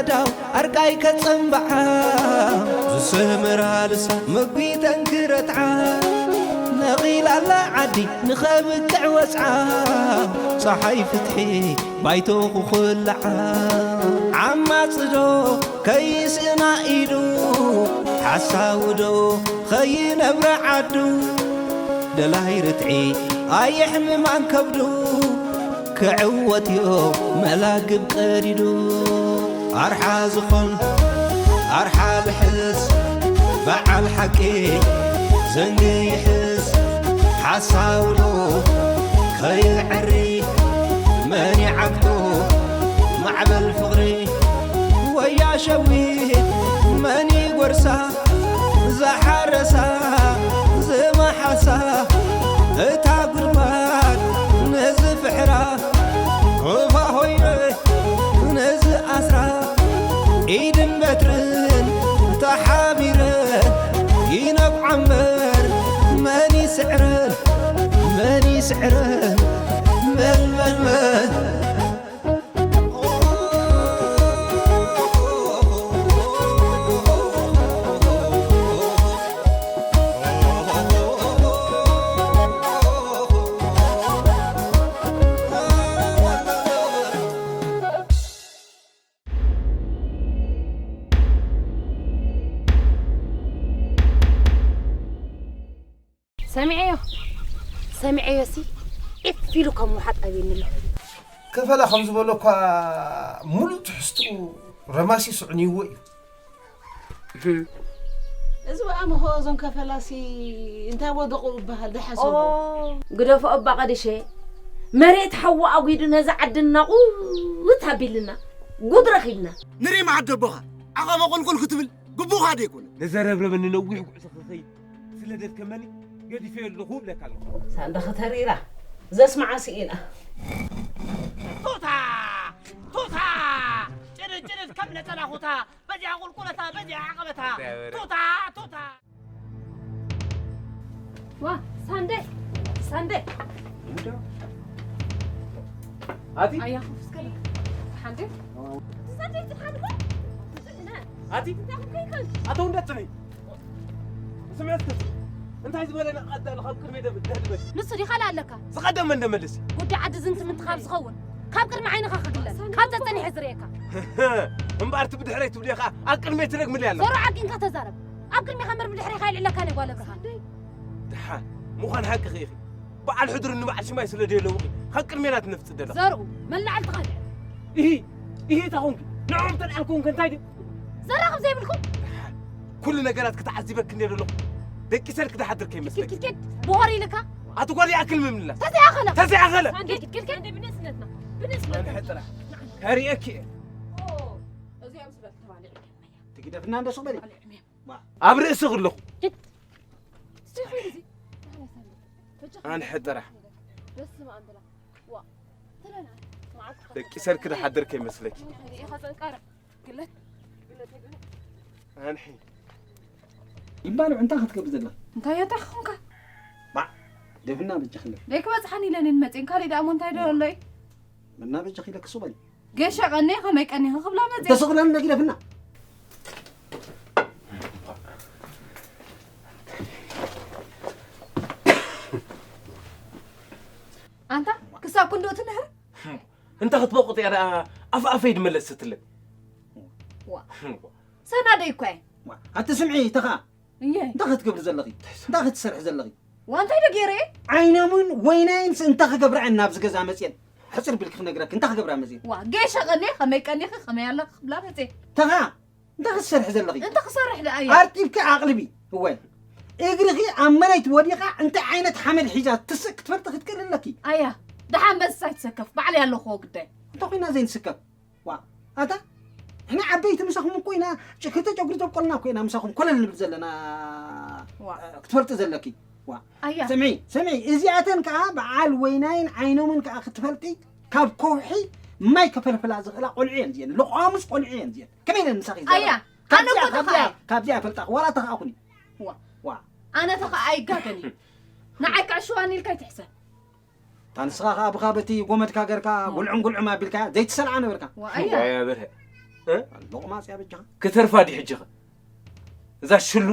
ዳው ኣርቃይ ከጸንብዓ ዝስምራ ልሳ መጒተን ክረትዓ ነቒላ ኣላ ዓዲ ንኸብቅዕ ወጽዓ ጸሓይ ፍትሒ ባይቶ ክኹልዓ ዓማጽዶ ከይስእና ኢሉ ሓሳውዶ ኸይነብረ ዓዱ ደላይ ርትዒ ኣየሕምማን ከብዱ ክዕወት እዮ መላግብ ቀዲዱ ኣርሓ ዝኾን ኣርሓ ልሕስ በዓል ሓቂ ዘንጊ ይሕስ ሓሳውዶ ከይዕሪ መን ይዓግቶ ማዕበል ፍቕሪ ወያ ሸዊት መን ይጎርሳ ዝሓረሳ ዝመሓሳ እታ ጉድጓድ ነዚ ፍሕራ ዑፋ ሆይረ ነዚ ኣስራ ኢድን በትርን ተሓቢረ ይነብዓ እምበር መን ይስዕረን መን ይስዕረን መን መን መን ሰሚዐዮ ሰሚዐዮ ሲ ዒፍ ኢሉ ከም ውሓጥ ኣብየኒ ኣሎ። ከፈላ ከም ዝበሎ እኳ ሙሉእ ትሕዝትኡ ረማሲ ስዕንይዎ እዩ። እዚ በኣ መሆ እዞም ከፈላሲ እንታይ ወደቑ ይበሃል ደሓስቦ። ግደፎ እባ ቀዲሸ መሬት ሓዊ ኣጒዱ ነዚ ዓዲ እናቑት ኣቢልና ጉድ ረኺብና። ንሪም ዓዲ ኣቦኻ ዓቐበ ቁልቁል ክትብል ግቡኻ ዶ ኣይኮነን? ንዘረብረበኒ ነዊሕ ጉዕዞ ክኸይድ ስለ ደከመኒ ገዲፈዮ ኣለኹ እብለካ ኣለኹ። ሳንዳ ከተሪራ ዘስምዓ ስኢና። ቱታ ቱታ ጭድድ ጭድድ ከም ነጸላ ኹታ በዚኣ ቁልቁለታ በዚኣ ዓቐበታ ቱታ ቱታ። ዋ ሳንደ ሳንደ ኣቲ ኣያ ክፍስከል ሓንደ ሳንደ ትሓንሞ ኣቲ ኣቶ እንደ ጽነይ ስምዕት እንታይ ዝበለና ቀዳል ካብ ቅድመይ ደብ ደድበል ንሱ ዲኻ ኣለካ ዝቐደመ እንደመልስ ጉዳይ ዓዲ ዝንት ምንትኻብ ዝኸውን ካብ ቅድሚ ዓይንኻ ክግለል ካብ ጸጸኒሐ ዝርእየካ እምበኣር እቲ ብድሕረይ ትብልዮ ኸዓ ኣብ ቅድመይ ትደግምለይ ኣለኻ ዘሮ ዓቂንካ ተዛረብ ኣብ ቅድሚኻ እምበር ብድሕሬኻ ኣይልዕለካን እየ ጓል ኣብርሃም ደሓን ምዃን ሓቅኺ ኢኺ በዓል ሕዱር ንበዓል ሽማይ ስለ ደየለውኺ ካብ ቅድሜና ትነፍጽ ደለኻ ዘርኡ መላዕልትኻ ልዕል ኢሂ ኢሂ እታ ኾንኪ ንዕኦም ተልዓልክዎም ከ እንታይ ድዩ ዘራኽብ ዘይብልኩም ደሓን ኩሉ ነገራት ክተዓዚበኪ እንደ ደለኹ ደቂሰልኪ ድሓድር ከይመስለኪ ኪድ ኪድ ኪድ ብሆር ኢልካ ኣቲ ጓል ይኣክል ምምልላስ ተዘይኣኸለ ተዘይኣኸለ ኪድ ኪድ ኪድ ብንእስነትና ብንእስነትና ጥራሕ ከርእየኪ እየ እዚኦም ስለ ተባልዕ ትግደፍና እንደ ሱቕ በሊ ኣብ ርእስኺ ኣለኹ ኣንሐ ጥራሕ ደቂሰልኪ ድሓድር ከይመስለኪ ኣንሒ ይባልዑ እንታይ ክትገብር ዘለኻ እንታይ እያ እንታይ ክኾንካ ባዕ ደፍና በጃኺ ለፍ ደይ ክበፅሓኒ ኢለኒ ንመፅእን ካሊእ ደኣ እሞ እንታይ ዶ ኣሎ እዩ መና በጃኺ ኢለ ክሱቕ በሊ ገሸ ቀኒ ከመይ ቀኒኺ ክብላ መፅእ እንተስቕ ኢለኒ ነጊ ደፍና ኣንታ ክሳብ ክንድኡ ትንህር እንተ ክትበቑጥ እያ ደኣ ኣፍ ኣፈይ ድመለስ ስትለይ ዋ ሰናደይ እኳ እየ ኣቲ ስምዒ ተኻ እየ እንታይ ክትገብሪ ዘለኺ እንታይ ክትሰርሒ ዘለኺ ዋ እንታይ ዶ ገይረ እየ ዓይነሙን ወይናይንስ እንታይ ክገብራ እየን ናብዚ ገዛ መፅየን ሕፅር ቢልኪ ክነግረኪ እንታይ ክገብራ መፅየን ዋ ገይሸ ቀኒ ከመይ ቀኒኺ ከመይ ኣለኺ ክብላ መፅየ ተኻ እንታይ ክትሰርሒ ዘለኺ እንታይ ክሰርሕ ደኣ እየ ኣርጢብኪ ኣቕልቢ እወ እግርኺ ኣብ መሬት ወዲቓ እንታይ ዓይነት ሓመድ ሒዛ ትስእ ክትፈልጢ ክትክእሊ ኣለኪ ኣያ ደሓን በስሳ ይትሰከፍ ባዕለይ ኣለኽዎ ግዳይ እንታይ ኮይና ዘይንስከፍ ዋ ኣታ ንሕና ዓበይቲ ምሳኹም እኮ ኢና ጭ- ክልተ ጨጉሪ ዘብቆልና እኮ ኢና ምሳኹም ኮለል ንብል ዘለና ዋ ክትፈልጢ ዘለኪ ዋ ኣያ ስምዒ ስምዒ እዚኣተን ከዓ በዓል ወይናይን ዓይኖምን ከዓ ክትፈልጢ ካብ ከውሒ ማይ ከፈልፍላ ዝኽእላ ቆልዑ እየን እዚአን ልቋሙስ ቆልዑ እየን እዚአን ከመይ ኢለን ምሳኺ ኣያ ይዛረባ? ኣነ ካብዚኣ እኮ ካብዚኣ ተኻእየ ካብዚኣ ይፈልጣ ዋላ ተኻእኹኒ ዋ ዋ ኣነ ተኻ ኣይጋገን እዩ ንዓይ ክዕሽዋኒ ኢልካ ይትሕሰብ እታ ንስኻ ኸኣ ብኻ በቲ ጎመድካ ገርካ ጉልዑም ጉልዑም ኣቢልካያ ዘይትሰልዓ ነበርካ። ዋይ ኣያ። ዋይ ኣበርሀ። እ? ሎቕማጽ እያ በጃኻ። ክተርፋ ድዩ ሕጂ ኸ? እዛ ሽሉ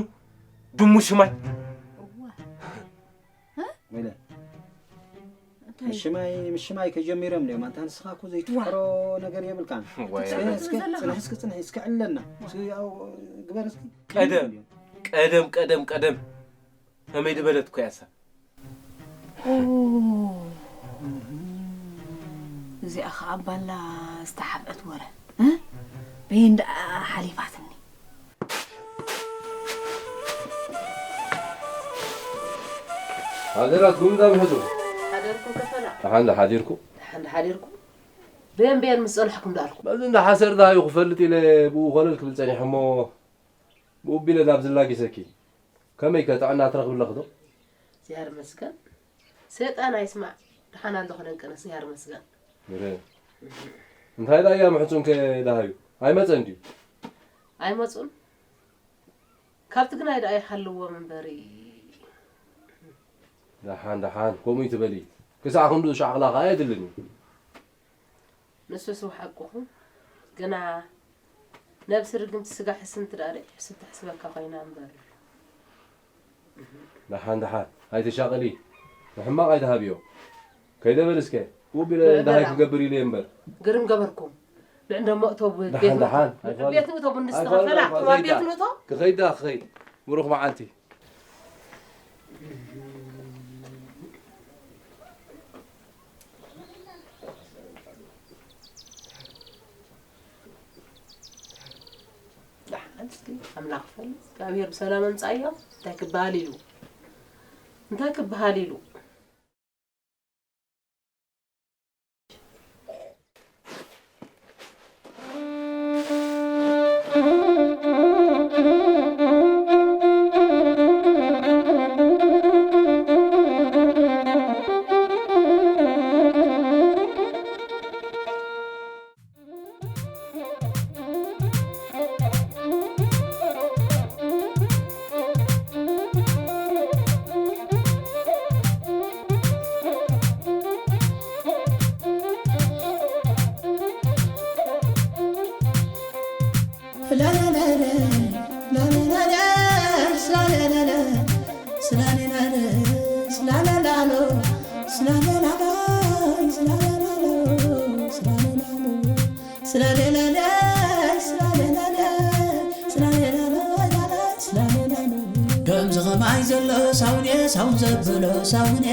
ድሙ ሽማይ። እዋ። እ? ወይለ። እንታይ? ምሽማይ፣ ምሽማይ ከጀሚሮም ድዮም። ኣንታ ንስኻ እኮ ዘይትፍሕሮ ነገር የብልካን። ወይ። እስኪ፣ እስኪ፣ ዘለኻ? ጽንሕ እስኪ፣ ጽንሕ እስኪ ዕለና። እስኪ ያው ግበር እስኪ። ቀደም፣ ቀደም፣ ቀደም፣ ቀደም። ከመይ ዝበለት እኮ እያ እሳ። ኦ፣ እዚኣ ኸዓ ባላ ዝተሓብአት ወረ፣ እ? በየን ደኣ ሓሊፋትኒ? ሃገራት ጉምዛ ምሕዙ። ሓደርኩም ከፈላ። ደሓን ዶ ሓዲርኩም? ደሓን ዶ ሓዲርኩም? በየን በየን ምስ ጸናሕኩም ደኣልኩም? በዚ እንዳ ሓሰር ደሃዩ ክፈልጥ ኢለ ብኡ ኮለል ክብል ጸኒሐ እሞ ብኡ ቢለ ናብ ዝላጊሰኪ። ከመይ ከ ጥዕና ትረኽቢ ኣለኺ ዶ? እግዚኣብሔር ይመስገን። ሰይጣን ኣይስማዕ፣ ደሓን ኣለኹ ደንቀነስ፣ እግዚኣብሔር ይመስገን። ምረ። እንታይ ደኣ እያ ምሕጹን ከ ደሃዩ? ኣይመጸን ድዩ? ኣይመጹን። ካብ ትግራይ ደኣ ይሃልዎም እምበሪ። ደሓን፣ ደሓን፣ ከምኡ ይትበሊ። ክሳዕ ክንድኡ ሻቕላ ከኣ የድልን እዩ። ንሱስ ሓቅኹም፣ ግና ነብሲ ርግምቲ ስጋ ሕስምቲ ደኣ ዶ ሕስምቲ ትሕስበካ ኮይና እምበር። ደሓን፣ ደሓን፣ ኣይትሻቐሊ፣ ንሕማቕ ኣይትሃብዮ። ከይደ በል እስከ፣ ውብ ኢለ በ-፣ ደሃይ በላ። ክገብር ኢለ እምበር። ግርም ገበርኩም። ንዕንደሞ እቶ ብ-፣ ደሓን፣ ቤት ደሓን፣ ንእቶ፣ ኣይፋል-፣ ቤት ንእቶ፣ ቡን ኣይፋል-፣ ዝስተኸፈላ፣ ኣይፋል-፣ ክዋ ቤት ከይዳ፣ ንእቶ። ክኸይዳ፣ ክኸይድ። ብሩኽ መዓልቲ። ደሓን እስኪ ኣምላኽ ይፈልጥ። እግዚኣብሔር ብሰላም ኣምጻእዮ። እንታይ ክበሃል ኢሉ? እንታይ ክበሃል ኢሉ? ከምዚ ኸማይ ዘሎ ሳውኔ ሳውን ዘብሎ ሳውኔ፣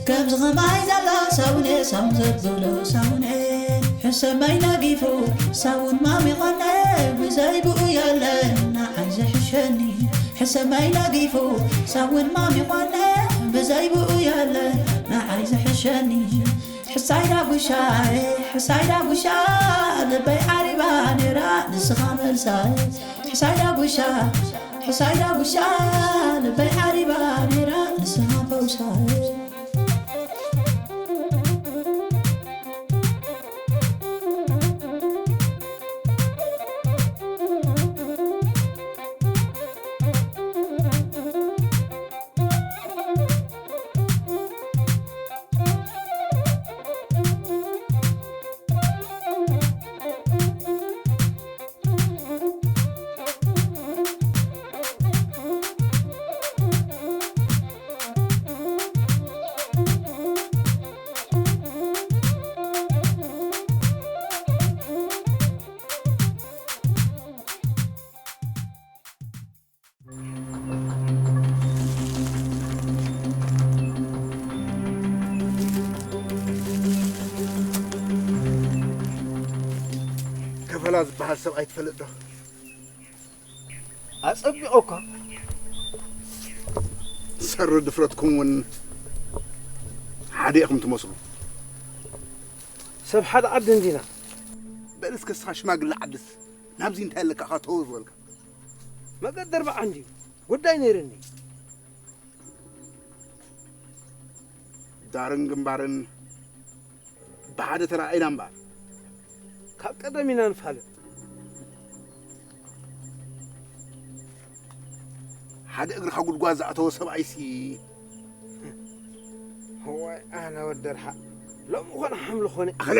ከምዚ ኸማይ ዘሎ ሳውኔ ሳውን ዘብሎ ሳውኔ፣ ሕሰመይ ነጊፉ ሳውን ማሚ ኾነ ብዘይ ብኡ የለን ንዓይ ዝሕሸኒ። ሕሰመይ ነጊፉ ሳውን ማሚ ኾነ ብዘይ ብኡ የለን ንዓይ ዝሕሸኒ። ሕሳይ ዳጉሻ፣ ሕሳይ ዳጉሻ፣ ልበይ ዓሪባ ነይራ ንስኻ መልሳይ። ሕሳይ ዳጉሻ፣ ሕሳይ ዳጉሻ፣ ልበይ ዓሪባ ነይራ ንስኻ ፈውሳይ። ከፈላ ዝበሃል ሰብኣይ ትፈልጥ ዶ? ኣጸቢቑ እኳ። ሰሩ ድፍረትኩም እውን ሓደ ኢኹም ትመስሉ። ሰብ ሓደ ዓዲ እንዲና። በል እስከ እስኻ ሽማግለ ዓድስ ናብዚ እንታይ ኣለካ ኢኻ ተው ዝበልካ? መገዲ ኣርብዓ እንድዩ ጉዳይ ነይርኒ። ዳርን ግንባርን ብሓደ ተራእይና እምበኣር። ካብ ቀደም ኢና ንፋለጥ። ሓደ እግርኻ ጉድጓድ ዝኣተወ ሰብኣይሲ። እዋይ ኣነ ወዲ ርሓቕ ሎሚ ኾነ ሓምሊ ኾነ። ኣኸለ!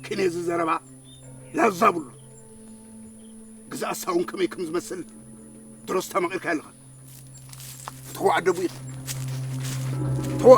ክኔ እዚ ዘረባ። ላዛ ብሉ። ግዛእ ሳውን ከመይ ከም ዝመስል ድሮስ ተማቒርካ ኣለኻ። ትኹ ዓደቡ ኢኻ። ትኹ።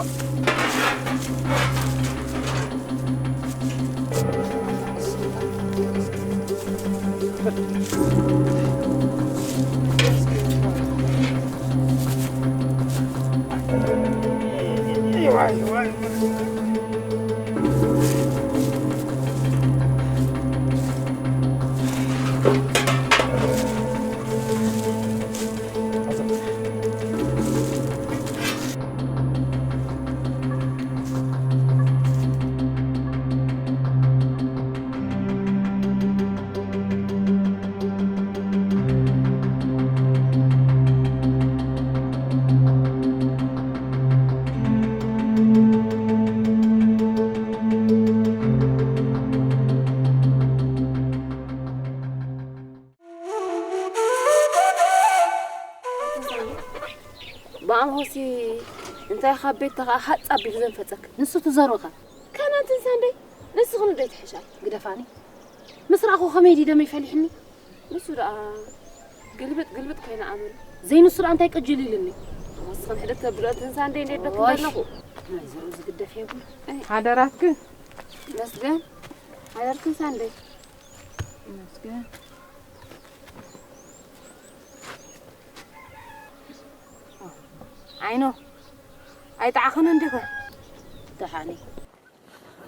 ብኣምሆሲ እንታይ ካብ ቤት ተኸኣ ሃጽ ኣቢሉ ዘንፈጸክ? ንሱ ትዘርብኻ። ካናትን ሳንደይ፣ ንስኽን ዶ ይትሕሻል? ግደፋኒ። ምስ ረኣኹ ከመይ ድዩ ደመይ ፈሊሕኒ? ንሱ ደኣ ግልብጥ ግልብጥ ኮይና ኣበሉ። ዘይንሱ ደኣ እንታይ ቅጅል ኢልኒ? ንስኽን ሕደት ተብሎ፣ እተን ሳንደይ እንዴት ደክ ኦሽ። ኣለኹ? ናይ ዘርኡ ዝግደፍ የብሉ። ሓደራትክን? መስገን። ሓደርክን ሳንደይ? መስገን። ዓይኖ፣ ኣይጠዓኽን እንዲኸ? ደሓኒ።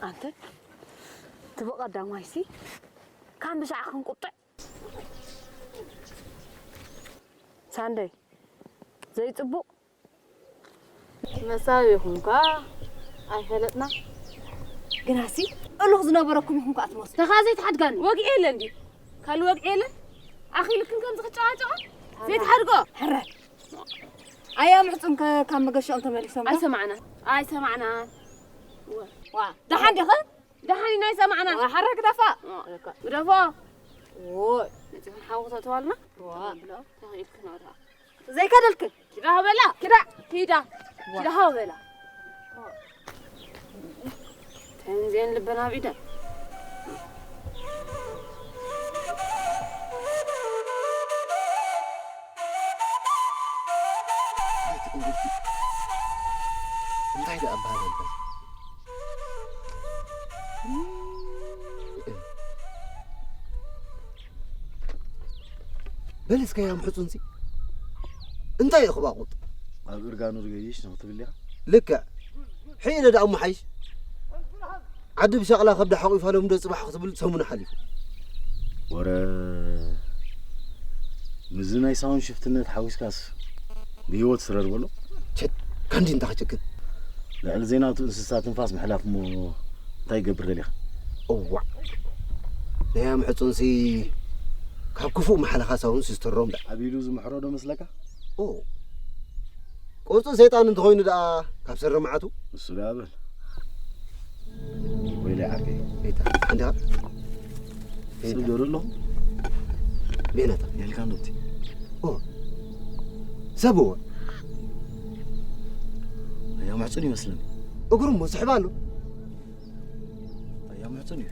ኣንተ፣ እቲ ብቐዳማይሲ፣ ካን ብሻዕ ክንቁጥዕ። ሳንደይ፣ ዘይጽቡቕ። መሳብ ይኹንኳ፣ ኣይፈለጥና። ግናሲ፣ እሉኽ ዝነበረኩም ይኹንኳ ኣትመስሉ። ተኻ ዘይትሓድጋኒ። ወግዒ የለን ድዩ? ካልእ ወግዒ የለን? ኣኺልክን ከምዚ ክጨቓጨቓ? ዘይትሓድጎ? ሕራይ። ኣያ ምሕጹን ከ ካብ መገሻኦም ተመሊሶም ዶ? ኣይሰማዕናን። ኣይሰማዕናን። ዋ፣ ደሓን ዲኸ? ደሓን ኢና ኣይሰማዕናን። ዋ፣ ሓራ ግደፋ። ግደፎ። ዎይ። ነፂኹን ሓዊ ክተእትዋልና? ዋ። ብሎ፣ ተኽኢልክን ወድሃ። ዘይከደልክን። ኪዳ ሃበላ። ኪዳ። ኪዳ። ዋ። ኪዳ ሃበላ። ተንዜን ልበና ቢደን። ኣቲ እንግዲህ እንታይ ደኣ ኣበሃህላልካ? በል እስከ ያም ሕጹንሲ እንታይ እዩ ክባቑጥ? ኣብ እርጋኑ ዝገይሽ ነው ክትብል ኢኻ? ልክዕ። ሕኢለ ደኣ እሞ ሓይሽ። ዓዲ ብሸቕላ ከብዳ ሓቑፋ ሎም ዶ ጽባሕ ክትብል ሰሙን ሓሊፉ። ወረ፣ ምስዚ ናይ ሳውን ሽፍትነት ሓዊስካስ ብህይወት ስረር በሎ። ቸት፣ ካንዲ እንታ ክጭክን። ልዕሊ ዘይናቱ እንስሳ ትንፋስ ምሕላፍ እሞ እንታይ ይገብር ደሊኻ? እዋዕ። ናይ ኣምሕጹንሲ ካብ ክፉእ መሓለኻ ሳውንስ ዝተሮም ደኣ። ኣብ ኢዱ ዝምሕሮ ዶ መስለካ? ኦ። ቅርጹ ሰይጣን እንተኾይኑ ደኣ ካብ ሰሪ መዓቱ? ንሱ ደኣ በል። ወይለይ ዓርከይ። ሰይጣን፣ ሓንዲኻ? ሰብ ዶ ኣለኹ? ቤናታ። የልካን ዶቲ? ኦ። ሰብ እወ። ኣያ ምሕጹን ይመስለኒ። እግሩ እሞ ስሕባ ኣሎ። ኣያ ምሕጹን እዩ።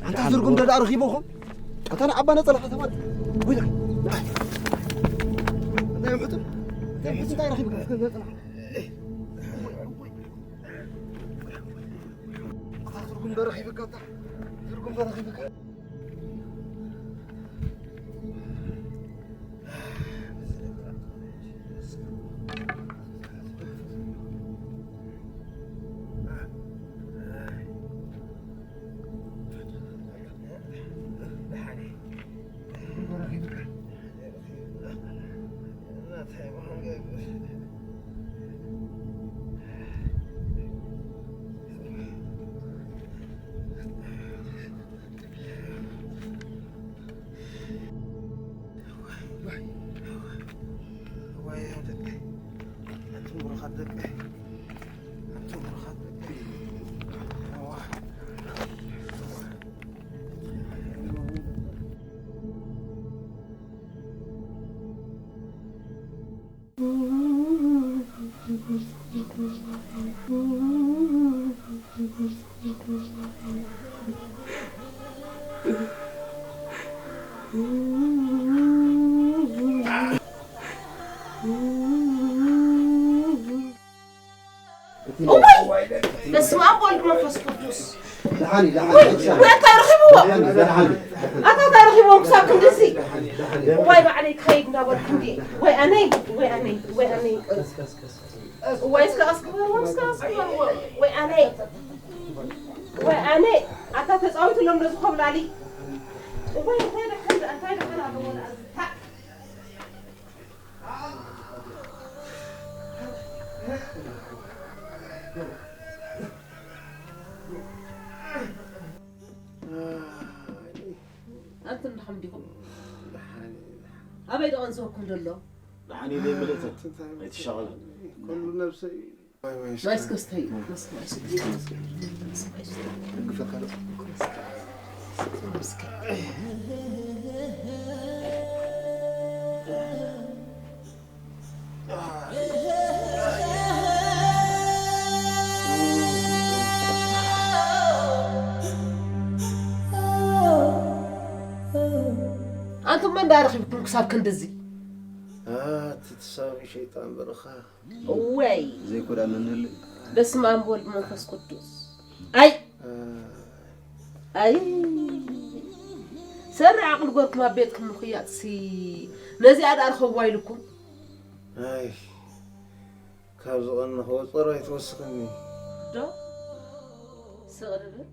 ኣንታ ዝርጉም ደዳ ረኺብኹም? ኣታ ንዓባ ነጸላኻ ተባል። ወይለካ። እንታይ ምሕጹን? እንታይ ምሕጹን እንታይ ረኺብካ? ነጸላኻ። ኣታ ትርጉም ዶ ረኺብካ ኣታ? ትርጉም ዶ ረኺብካ? እዋይ! በስመ ኣብ ወልድ መንፈስ ቅዱስ። ደሓን እዩ፣ ደሓን እዩ። ወይ እንታይ ረኺብዎ? ደሓን እዩ፣ ደሓን እዩ። ኣታ እንታይ ረኺብዎም ክሳብ ክንድዚ? እዋይ ባዕለይ ክኸይድ እንዳበልኩ እንዲ። ወይ ኣነይ፣ ወይ ኣነይ፣ ወይ ኣነይ። እዋይ እስከ ኣስክበርዎም፣ እስከ ኣስክበርዎም። ወይ ኣነይ፣ ወይ ኣነይ። ኣታ ተጻዊትሎም ነዚ ኮብላሊ። እዋይ እንታይ ደሓን፣ እንታይ ደሓን ኣለዎ ደኣ። ኣንቱም ድኹም ዲኹም? ኣበይ ደቐን ሰብኩም ዘሎ? ደሓን ኢለ ምልእተት ኣይትሻቐላ። ኩሉ ነብሰይ እዩ። ማይ እስከ ስተዩ። ኣንቱም መን ዳ ረኺብኩም ክሳብ ክንድዚ? ኣቲ ትሳዊ ሸይጣን በረኻ። እወይ። ዘይኮዳ መንል። በስመ ኣብ ወልድ መንፈስ ቅዱስ። ኣይ። ኣይ። ሰሪ ዓቕሊ ጎርኩም ኣብ ቤትኩም ምኽያጽሲ ነዚኣ ደኣ ርኸብዋ ኢልኩም። ኣይ። ካብ ዝቐነኽዎ ጸር ኣይትወስኸኒ። ዶ? ስቕ ንብል።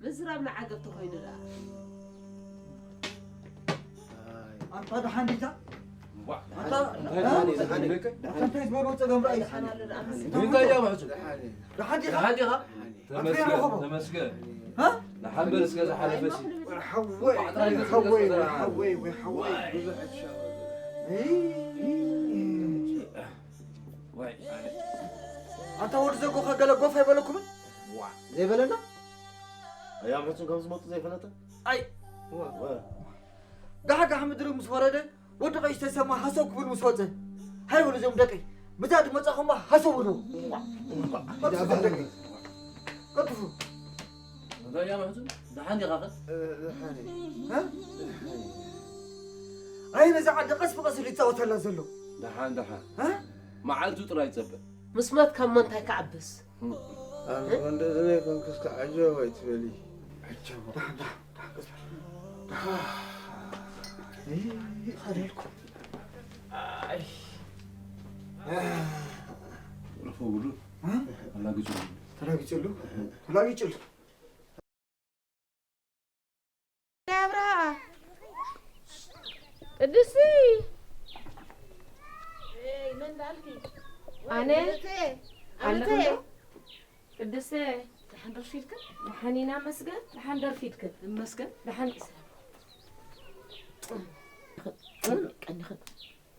ምዝራብ ንዓገብ ተኾይኑ ደኣ። ኣንታ ደሓን ዲታ? ኣንታ እንታይ ደሓን እዩ፣ ደሓን እዩ። ኣንታ እንታይ ዝበሎ ጸገም ርኣይ? ደሓን ኣሎ ደኣ ምስ እንታይ ደኣ ምሕጹ? ደሓን ዲኻ? ደሓን ዲኻ? ኣንታ ተመስገን፣ ይረኸቦ። ተመስገን። ሃ? ደሓን በል እስከ ዝሓለፈ ሲ። ሓወይ፣ ሓወይ፣ ሓወይ፣ ብዙሕ ኣትሻ። ወይ፣ ኣነ። ኣንታ ወዲ ዘጎ ከገለ ጎፍ ኣይበለኩምን? ዋ፣ ዘይበለና? ኣያ ምሕጹን ከም ዝመጡ ዘይፈለጠ? ኣይ፣ ዋ። ዋ። ጋሕጋሕ ምድሪ ምስ ወረደ፣ ወዲ ቀይሽ ተሰማ ሃሰው ክብል ምስ ወጸ፣ ሃይ በሉ እዞም ደቀይ፣ ብዛ ድመጻኹምባ ሃሰው በሉ። ዋ። ቀጥፉ እዞም ደቀይ። ቀጥፉ። እንታይ እያ ምሕጹን? ደሓን ዲኻ ኸ? እ፣ ደሓን እየ። እ? ኣይ፣ ነዛ ዓዲ ቀስ ብቐስ ኢሉ ይጻወተላ ዘሎ። ደሓን፣ ደሓን። እ? መዓልቱ ጥራይ ጸበ። ምስ መትካ እሞ እንታይ ክዓብስ? ኣነ እንደዚ ናይ ኮንክስ ክዓጀብ ኣይትበሊ። ዓጀቦ። ደሓን፣ ደሓን፣ ደሓን፣ ቀስ በል። ደሓን። ይኸደልኩም። ኣይ። ረፈ ውዱ። እ? ኣላግጭሉ። ተላግጭሉ? ተላግጭሉ። ኣብርሃ። ቅድስቲ። ኣነ። ኣለኹም ዶ? ቅድስቲ። ደሓን ደርፊድክን? ደሓን ኢና መስገን። ደሓን ደርፊድክን? እመስገን። ደሓን። ቀኒኽን።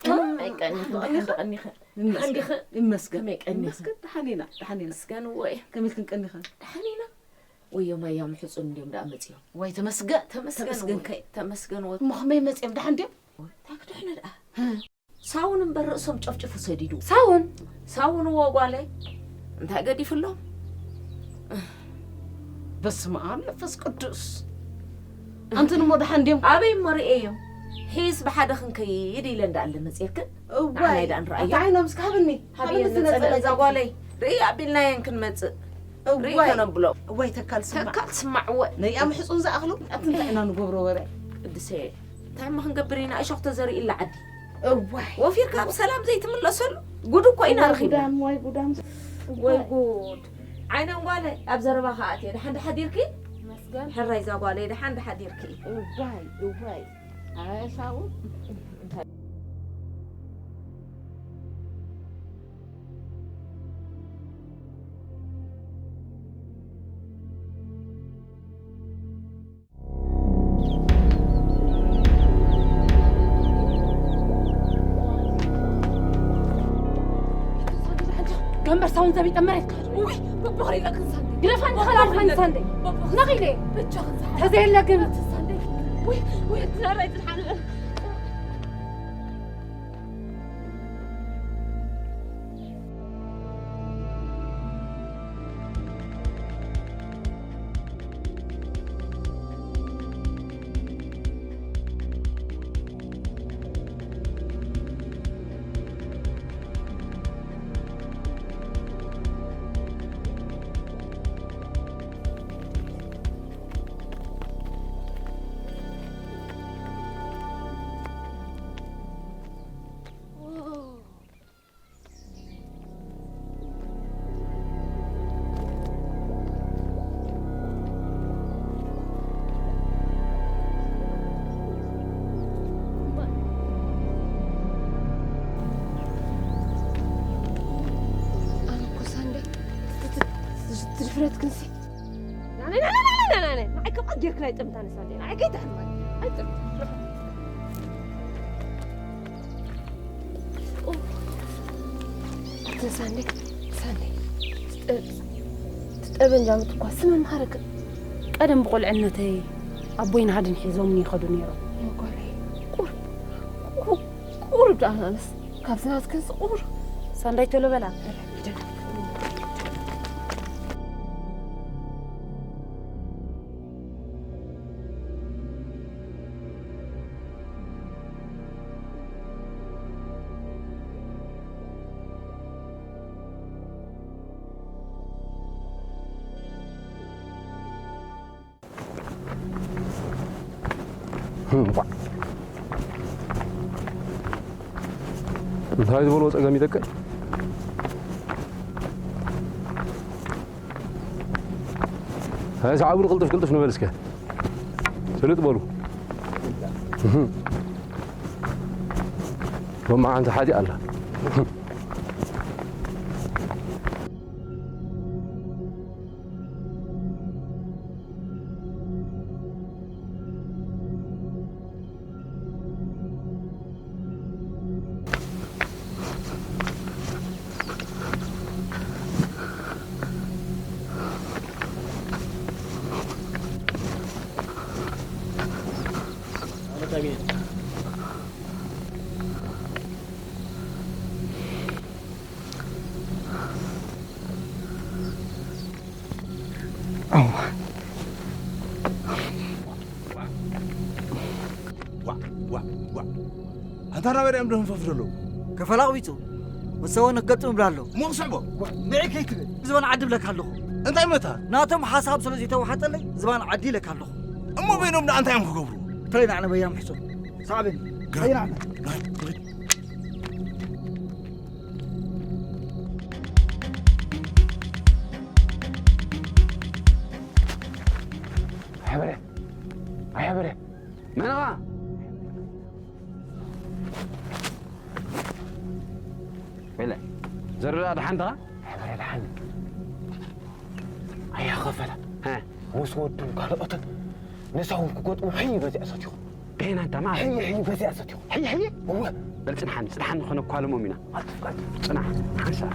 ከመይ ቀኒኽን? ደሓን ዶ ቀኒኽን? ደሓን ዲኽን? ይመስገን። ከመይ ቀኒኽን? ይመስገን፣ ደሓን ኢና፣ ደሓን ኢና። መስገን ወይ። ከመይ ኢልክን ቀኒኽን? ደሓን ኢና። ወዮ ማያም ሕጹን እንድዮም ደኣ መጺኦም። ወይ ተመስገን፣ ተመስገን ተመስገን ወይ። ከይ-፣ ተመስገን ወይ። እሞ ከመይ መጺኦም? ደሓን ድዮም? እንታይ ክድሕኑ ደኣ? ሳውን እምበር ርእሶም ጨፍጭፉ ሰዲዱ። ሳውን? ሳውን እዎ ጓለይ። እንታይ ገዲፍሎም? በስመ ኣብ መንፈስ ቅዱስ። ኣንትን እሞ ደሓን ድዮም? ኣበይ እሞ ርእየዮም? ሒስ ብሓደ ክንከይድ ኢለ እንዳኣለ መጺኤክን? እዋይ፣ ንዓይ ደኣ ንረኣዮ። ኣታ ዓይኖም እስከ ሃብኒ። ሃብኒ ሃብኒ እቲ ነጸላ ነጸላ እዛ ጓለይ። ርእይ ኣቢልናየን ክንመጽእ። ርእይ እዋይ። ከነብሎ። እዋይ፣ ተካል ስማዕ። ተካል ስማዕ፣ እወ። ነይ ኣምሕጹን ዝኣኽሉ። ኣቲ እንታይ ኢና ንገብሮ ወረ? ቅድሰ፣ እንታይ እሞ ክንገብር ኢና? እሾኽ ተዘሪእላ ዓዲ። እዋይ። ወፊርካ ብሰላም ዘይትምለሰሉ? ጉድ እኮ ኢና እዋይ ረኺብና። ጉዳም፣ ዋይ ጉዳም። ወይ እዋይ። ጉድ። ዓይነን ጓለ፣ ኣብ ዘረባኻ ኣትየ። ደሓን ደሓዲርኪ? መስገን። ሕራይ እዛ ጓለይ፣ ደሓን ደሓዲርኪ? እዋይ፣ እዋይ። ኣይ፣ ሳውን። ገንበር ሳውን ዘቢጠ መሬት ክኸድ። ውይ፣ በቦኽሪ ኢለ ክንሳንዴ። ግደፋ፣ እንተ ኸላልፋ ክንሳንዴ። በቦኽሪ ነኺ ኢለ። ብቻ ክንሳንዴ። ተዘየለ ግን። ክንሳንዴ። ውይ፣ ውይ፣ ትናራይ ትድሓን። ጌርክን ኣይጠምታን ሳንዴ። ንዓይ ከይትሕመኒ። ኣይጠምታን። ኦ፣ ኣትን ሳንዴ፣ ሳንዴ። ትጠ-፣ ትጠበንጃ ምትኳስ ስም ምሃረክ። ቀደም ብቆልዕነተይ ኣቦይን ሃድን ሒዞምኒ ይኸዱ ነይሮም። መጓለይ፣ ቁሩብ፣ ቁሩብ፣ ቁሩብ ደኣ ኣነስ ካብዚ ናትክን ዝቑር። ሳንዳይ ቶሎ በላ። እንታይ ዝበልዎ ጸገም ይደቀ? ሃይ ሰዓቡ ቅልጥፍ ቅልጥፍ ንበል እስከ። ስልጥ በሉ። እህ። ሎማዓንቲ ሓዲ ኣላ። ዋ፣ ዋ፣ ዋ። ኣንታ ናበይ እዮም ደንፈፍ ዘለዉ? ከፈላ ኣቕቢጹ። ምስ ሰቦ ንገጥም ይብላ ኣሎ። እሞ ክስዕቦ? ዋ፣ ንዒ ከይትብል። ዝባን ዓዲ ይብለካ ኣለኹ። እንታይ መታ? ናቶም ሓሳብ ስለ ዘይተዋሓጠለይ ዝባን ዓዲ ይብለካ ኣለኹ። እሞ በይኖም ደኣ እንታይ እዮም ክገብሩ? ተለይ ንዓና በይና ምሕጾ። ሳዕብን። ግራ። በይና። ናይ፣ ግራ። ኣይ ሓበረ፣ ኣይ ሓበረ፣ መን ኢኻ? ወለ፣ ዘርዳ ደሓን ዲኻ? ኣይ ሓበረ፣ ደሓን። ኣያ ኸፈላ፣ ሀ። ምስ ወዱን ካልኦትን ንሳውን ክገጥሙ ሕይ በዚኣ ሰቲኹ። ገና እንታ ማለት? ሕይ፣ ሕይ፣ በዚኣ ሰቲኹ። ሕይ፣ ሕይ? እወ። በል ጽንሓኒ፣ ጽንሓኒ፣ ኾነ እኳ ለሞም ኢና። ኣትፍቀድ። ጽናሕ፣ ሓንሳእ።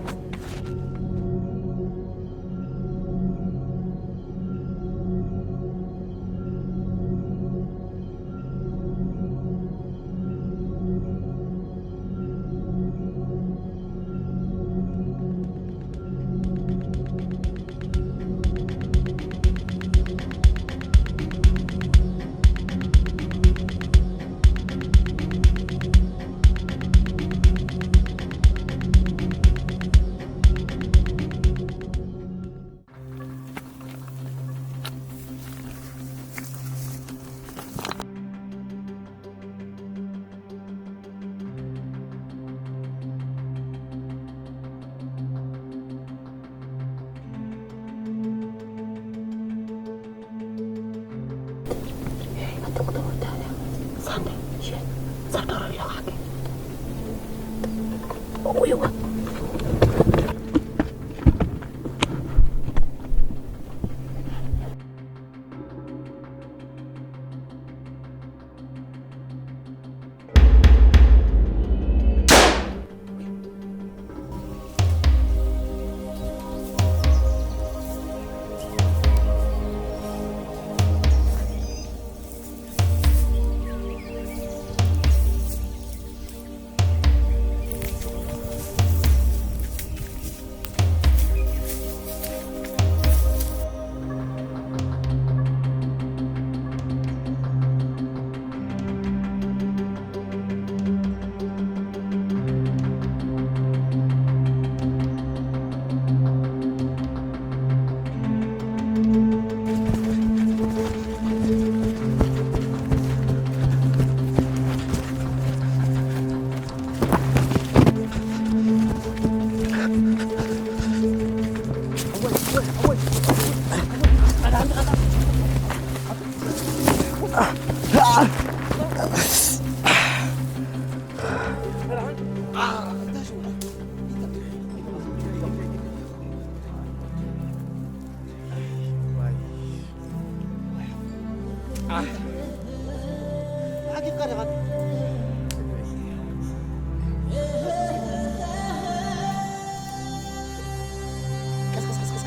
ሓቂቕካ ዲኻ? ቀስ፣ ቀስ፣ ቀስ።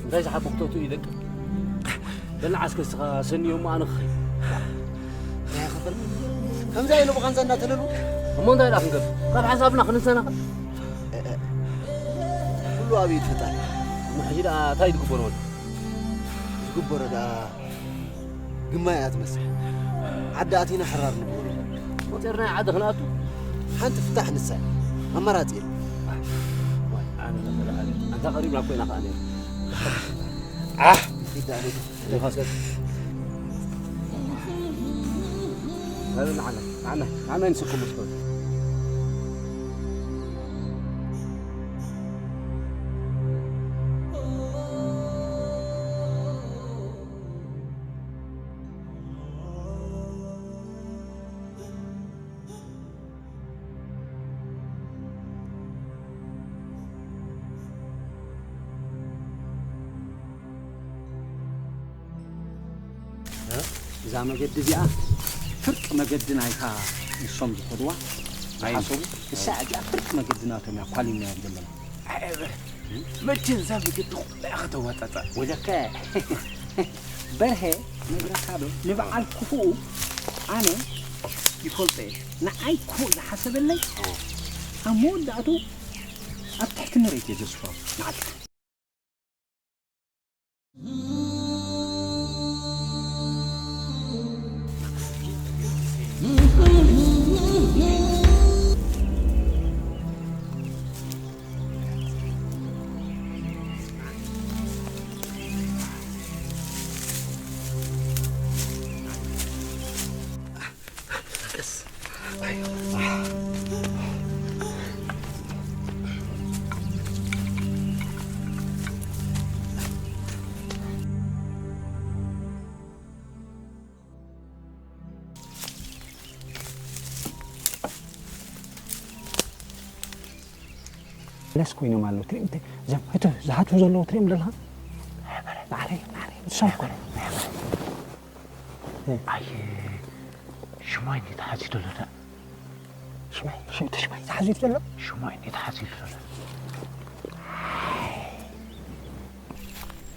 እንታይ ዝሓበኽቶ እዩ ደቂ? በል ዓስከ እስኻ ሰንዮም ኣነ ክኸይድ። እንታይ ክብል? ከምዚ ኣይነ ብኻንሳ እናተለሉ? እሞ እንታይ ደኣ ክንገብር? ካብ ሓሳብና ክንሰናኸል? ኩሉ ኣብ ኢድ ፈጣሪ። እሞ ሕጂ ደኣ እንታይ ዝግበሮ ኣሎ? ዝግበሮ ደኣ ግማይ እያ ትመስል። ዓዲ ኣቲና ሕራር ንብሎ። ቆጺርና ዓዲ ክንኣቱ? ሓንቲ ፍታሕ ንሳ እያ። ኣማራጺ የለን። ዋይ፣ ኣነ ተፈላዓሊ። ኣንታ ቀሪብና እኮ ኢና ከኣ ነይሩ። ዓሕ! ኪድ ደኣ ነይሩ። ይኸሰት። በሉ ንዓና፣ ንዓና፣ ንዓና ንስኩም መስኮት። እዛ መገዲ እዚኣ ፍርቂ መገዲ ናይታ ንሶም ዝኸድዋ ኣይ፣ ዝሓሰቡ፣ እሳ እዚኣ ፍርቂ መገዲ ናቶም እያ ኳሊናዮም ዘለና። ኣይ፣ ኣይ፣ በረ፣ መቸም እዛ መገዲ ኩላ ኢኻ ተዋጣጣ። ወለከ በርሄ፣ ነግረካ ዶ፣ ንበዓል ክፉኡ ኣነ ይፈልጦ እየ። ንዓይ ክፉእ ዝሓሰበለይ፣ ኣብ መወዳእቱ ኣብ ትሕቲ መሬት እየ ዘስፍሮ። ንዓልካ። ለስ ኮይኖም ኣለዉ። ትሪኦም፣ እተ-፣ ዘም-፣ እቶ ዝሃትዉ ዘለዉ ትሪኦም ዘለኻ? ማዕረ፣ ማዕረ፣ ንሶም እኮ። ኣየ፣ ሽማይ እንዴት ሓሲቶ ለዳ? ሽማይ፣ ሽም-፣ ሽማይ ዝሓሲቶ ዘሎ? ሽማይ እንዴት ሓሲቶ ዘሎ?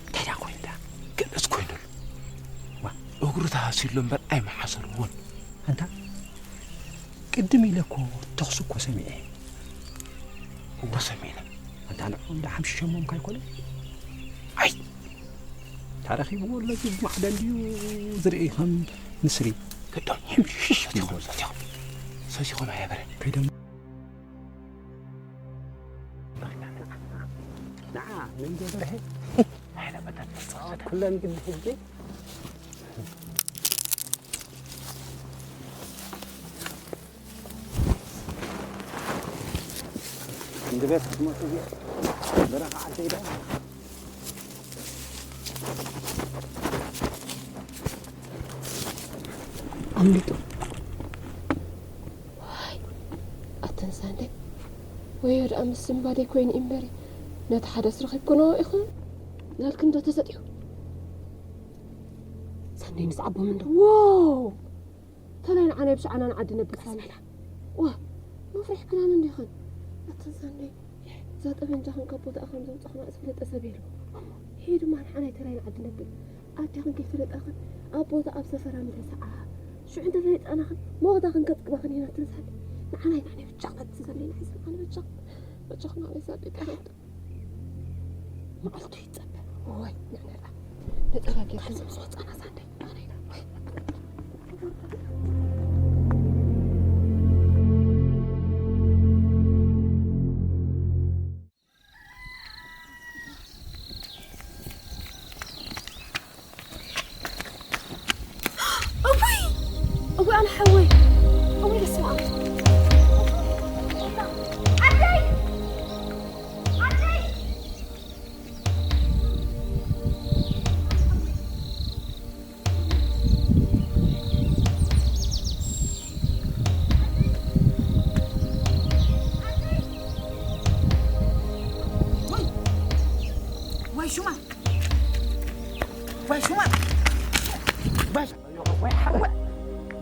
እንታይ ደኣ ኮይኑ ደኣ? ገለስ ኮይኑሉ። ዋ፣ እግሩ ተሃሲሉ እምበር ኣይመሓሰርዎን። ኣንታ፣ ቅድም ኢለ እኮ ተኹሲ እኮ ሰሚዐ። እወ፣ ሰሚዕና። ኣንታ፣ ንዕኦም ደኣ ሓምሺሾሞም ካይኮነ? ኣይ! ተረኺብዎ ኣሎ፣ እዚ ማዕደ እንድዩ ዝርኢ ከም ንስሪ። ግዶም፣ ሕምሽሽ፣ ሰቲኹም፣ ሰቲኹም። ሰቲኹም ኣየበረ። ከይዶም ንዓ፣ ንዓ፣ ንዓ፣ ምን ገበርሄ? ኩለን ግን ሕጂ እንድቤት ክትመጡ እዚኣ በረኻ ዓደይ ደኣ ኣምሊጡ። ዋይ፣ ኣተን ሳንደይ፣ ወዮ ደኣ ምስ ስምባደይ ኮይኑ እምበሪ፣ ነቲ ሓደስ ረኺብኩኖ ኢኹም። ናልክን ዶ ተሰጢሑ? ሳንደይ ንስዓቦም እንዶ። ዋው! ተላይ ንዓናይ ብሸዓና ንዓዲ ነብል ሳንደይ። ዋ፣ መፍርሒ ክዳን እንዲኽን። ኣተን ሳንደይ፣ እዛ ጠበንጃኽን ካብ ቦታኣ ከም ዘውጻኹና ዝፍለጠ ሰብ የልቦ። ሄድማ ንዓናይ ተላይ ንዓዲ ነብል። ኣዴኽን ከይፈለጣኽን ኣብ ቦታ ኣብ ሰፈራ ምተሰዓ። ሽዑ እንተፈሊጣናኽን መወታ ክንቀጥቅባኽን ኢና ትንሳል። ንዓናይ ንዓናይ ብቻ ክነጥስ ዘለና ሒዝና ኣነ ብቻ። ብቻ ክና ሒዛ ደቂ ኣንተ። መዓልቱ ይጸበ። ወይ ንዕነላ። ነጸላ ጌርካ ካልሲ ምስ ወጻና ሳንደይ። ኣነ ኢና። ወይ። ኣነ ሓወይ፣ ሓወይ፣ በስመ ኣብ። ኣደይ! ኣደይ! ወይ! ወይ ሹማ! ወይ ሹማ! ወይ ሹማ! ወይ ሓወ!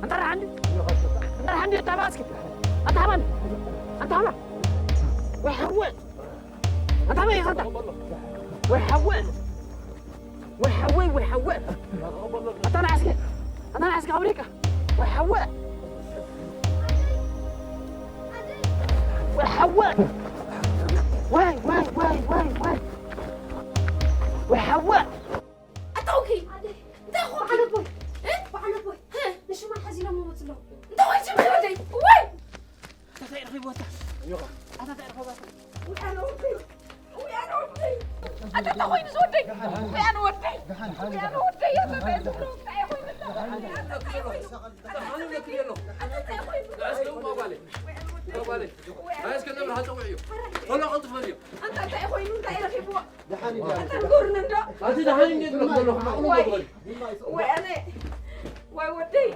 ኣንታ ራሓንዲ! ኣንታ ራሓንዲ! ኣታ ሃባ እስኪ! ኣታ ሃባ! ኣታ ሃባ! ወይ ሓወ! ኣታ ሃባ ኢኻ ኣንታ! ወይ ሓወ! ወይ ሓወይ፣ ወይ ሓወ! ኣታ ንዓ እስኪ! ኣታ ንዓ እስኪ! ኣውሪካ! ወይ ሓወ! ወይ ሓወ! ወይ፣ ወይ፣ ወይ፣ ወይ፣ ወይ! ወይ ሓወ! ኣታ ኦኬ! እንታይ ኾንኪ? በዓል ኣቦይ! እ? በዓል ኣቦይ! እ? ንሽማ ሓዚሎም መሞት ኣለዉ። እንታይ ኾንኪ ወደይ? ወይ! ኣታ እንታይ ረኺብዎታ? ኣታ እንታይ ረኺብዎታ? ውይ፣ ኣነ ወደይ! ውይ፣ ኣነ ወደይ! ኣታ እንታይ ኮይኑ ዝወደይ? ውይ፣ ኣነ ወደይ! ውይ፣ ኣነ ወደይ! ኣታ እንታይ ዝብሎ? እንታይ ኮይኑ? ኣታ እንታይ ኮይኑ? ኣታ እንታይ ኮይኑ? ኣታ እንታይ ኮይኑ? ንኣስከ እሞ ጓለይ። እሞ ጓለይ። ውይ፣ ኣነ ኣስከ ነብርሃ ፀውዕዮ። ቶሎ ቀልጥፍ በልዮ። ኣታ እንታይ ኮይኑ? እንታይ ረኺብዎ? ኣታ ንገሩኒ እንዶ። ኣቲ ደሓን እንዴት ነው? ቶሎ ቀልጥፍ በልዮ። ወይ፣ ወይ፣ ኣነ፣ ወይ ወደይ።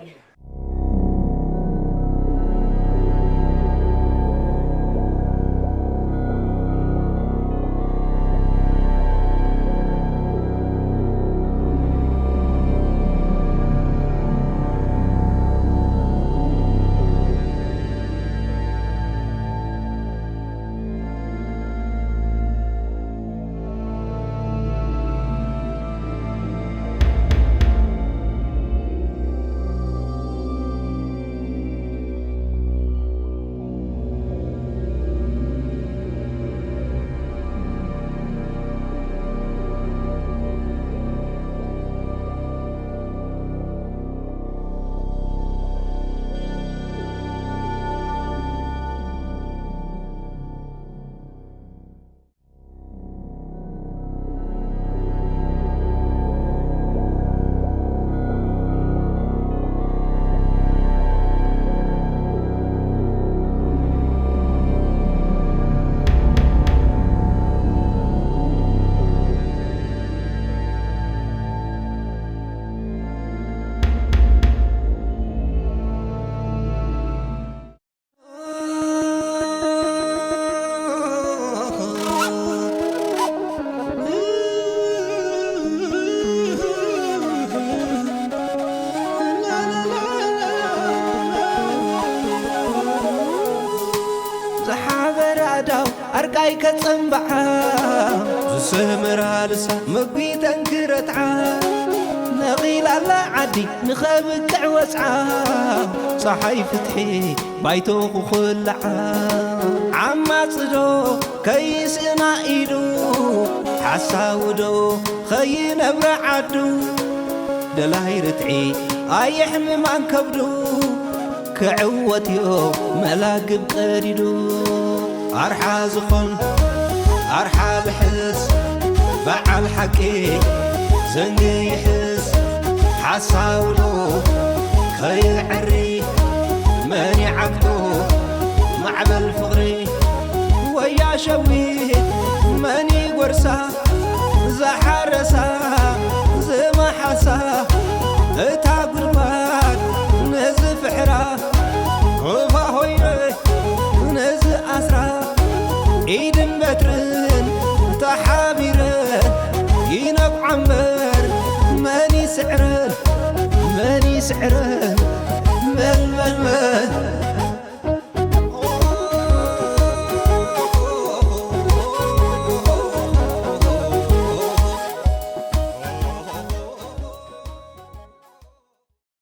ዝሓበረ ኣዳው ኣርቃይ ከጸምብዓ፣ ዝሰመራ ልሳ ምግቢ ተንክረትዓ፣ ነቒላላ ዓዲ ንኸብቅዕ ወጽዓ፣ ጸሓይ ፍትሒ ባይቶ ክኹልዓ። ዓማጽዶ ከይስእና ኢዱ፣ ሓሳውዶ ኸይነብረ ዓዱ፣ ደላይ ርትዒ ኣየሕምማን ከብዱ፣ ክዕወትዮ መላግብ ቀዲዱ። ኣርሓ ዝኾን ኣርሓ ልሕስ፣ በዓል ሓቂ ዘንጊ ይሕስ፣ ሓሳውዶ ኸይዕሪ መን ይዓግቶ ማዕበል ፍቕሪ ወያ ሸዊት መን ይጎርሳ ዝሓረሳ ዝመሓሳ እታ ጉድጓድ ነዚ ፍሕራ ኮፋ ሆይነ ነዚ ኣስራ ኢድን በትርን ተሓቢረን ይነብዓ እምበር መን ይስዕረን መን ይስዕረን መን መን መን